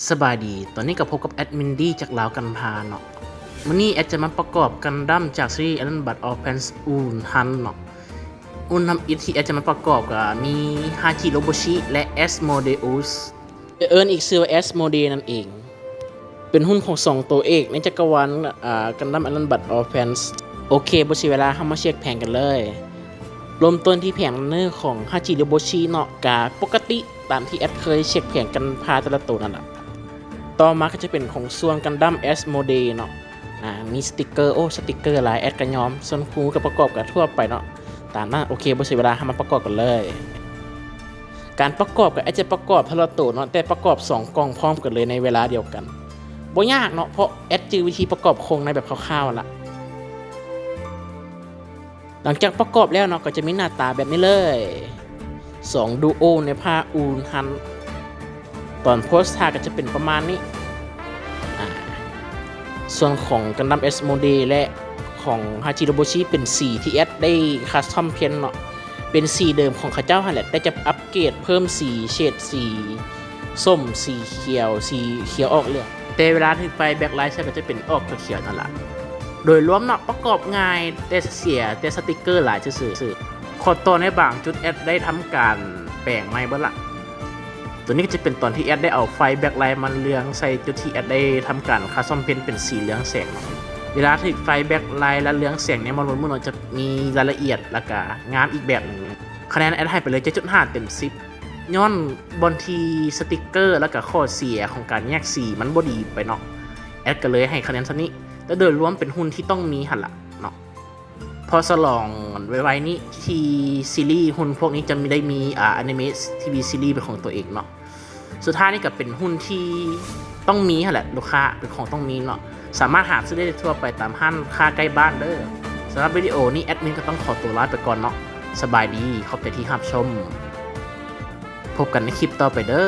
ສະບາຍດີ, ຕອນນີ້ກໍພົບກັບແອດມິນດີຈາກລາວກັນພາເນາະ. ມື້ນີ້ແອດຈະມາປະກອບກັນດັ້ມຈາກຊີຣີ Island Blood Orphans Uln Hunt ເນາະ. Uln Hunt ທີ່ແອດຈະມາປະກອບກໍມີ Hachi Roboshi ແລະ Asmodeus ເອີ້ນອີກຊື່ວ່າ Asmodee ນັ້ນເອງ. ເປັນຮຸ່ນຂອງສອງໂຕເອກໃນຈັກກະວານ ອາ Gundam Island Blood Orphans. ໂອເຄ, ບໍ່ເສຍເວລາ, ເຮົາມາເຊັກແຜງກັນເລີຍ. ເລີ່ມຕົ້ນທີ່ແຜງເນີຂອງ Hachi Roboshi ເນາະ, ກະປົກກະຕິຕາມທີ່ແອດເຄີຍເຊັກແຜງກັນພາແຕ່ລະໂຕນັ້ນລະ. ຕໍ່ມາກໍຈະເປັນຂອງສ່ວນ Gundam Asmodee ເນາະ. ອາ ມີສະຕິກເກີ, ໂອ້ ສະຕິກເກີຫຼາຍ, ແອດກໍຍອມ. ສ່ວນຮູກໍປະກອບກັນທົ່ວໄປເນາະ. ຕາມນັ້ນ, ໂອເຄ, ບໍ່ເສຍເວລາ, ເຮົາມາປະກອບກັນເລີຍ. ການປະກອບກໍແອດຈະປະກອບເທົ່າລະໂຕເນາະ, ແຕ່ປະກອບສອງກ່ອງພ້ອມກັນເລີຍໃນເວລາດຽວກັນ. ບໍ່ຍາກເນາະ, ເພາະແອດຈື່ວິທີປະກອບໂຄງໃນແບບຄ່າວໆລະ. ຫຼັງຈາກປະກອບແລ້ວເນາະ, ກໍຈະມີໜ້າຕາແບບນີ້ເລີຍ. ສອງດູໂອໃນພາກ Uln Hunt. ຕອນໂພສທ່າກໍຈະເປັນປະມານນີ້. ອາ ສ່ວນຂອງ Gundam Asmodee ແລະ ຂອງ Hachi Roboshi ເປັນສີທີ່ແອດໄດ້ຄັສຕອມເພນເນາະ, ເປັນສີເດີມຂອງເຂົາເຈົ້າຫັ້ນແຫຼະ, ແຕ່ຈະອັບເກຣດເພີ່ມສີ, ເສດສີ ສົ້ມ, ສີຂຽວ, ສີຂຽວອອກເຫຼືອງ, ແຕ່ເວລາຖືກໄຟແບັກໄລໃສ່ກໍຈະເປັນອອກຂຽວໆນັ້ນລະ. ໂດຍລວມເນາະ, ປະກອບງ່າຍ, ແຕ່ເສຍແຕ່ສະຕິກເກີຫຼາຍຊື່ໆ. ຂໍ້ຕໍ່ໃນບາງຈຸດແອດໄດ້ທຳການແປງໃໝ່ເບິດລະ. ຕົວນີ້ກໍຈະເປັນຕອນທີ່ແອດໄດ້ເອົາໄຟແບັກໄລມາເລື່ອງໃສ່ຈຸດທີ່ແອດໄດ້ທຳການຄັສຕອມເພນເປັນສີເຫຼືອງແສງເນາະ. ເວລາຖືກໄຟແບັກໄລ ແລະ ເຫຼືອງແສງໃນມອດເວີເນາະ ຈະມີລາຍລະອຽດ ແລະ ກະງາມອີກແບບໜຶ່ງ. ຄະແນນແອດໃຫ້ໄປເລີຍ ເຈັດຈຸດຫ້າ ເຕັມ ສິບ. ຍ້ອນບ່ອນທີ່ສະຕິກເກີ ແລະ ກະຂໍ້ເສຍຂອງການແຍກສີມັນບໍ່ດີໄປເນາະ, ແອດກໍເລີຍໃຫ້ຄະແນນສ່ຳນີ້, ແຕ່ໂດຍລວມເປັນຮຸ່ນທີ່ຕ້ອງມີຫັ້ນລະເນາະ. ເພາະສະຫຼອງໄວໆນີ້ທີ່ຊີຣີຮຸ່ນພວກນີ້ຈະມີ ໄດ້ມີ ອາ ອານິເມະ ທີວີ ຊີຣີເປັນຂອງຕົວເອງເນາະ. ສຸດທ້າຍນີ້ກໍເປັນຮຸ່ນທີ່ຕ້ອງມີຫັ້ນແຫຼະລູກຄ້າ, ເປັນຂອງຕ້ອງມີເນາະ, ສາມາດຫາຊື້ໄດ້ທົ່ວໄປຕາມຮ້ານຄ້າໃກ້ບ້ານເດີ້. ສຳລັບວິດີໂອນີ້ແອດມິນກໍຕ້ອງຂໍຕົວລາໄປກ່ອນເນາະ. ສະບາຍດີ, ຂອບໃຈທີ່ຮັບຊົມ. ພົບກັນໃນຄລິບຕໍ່ໄປເດີ້.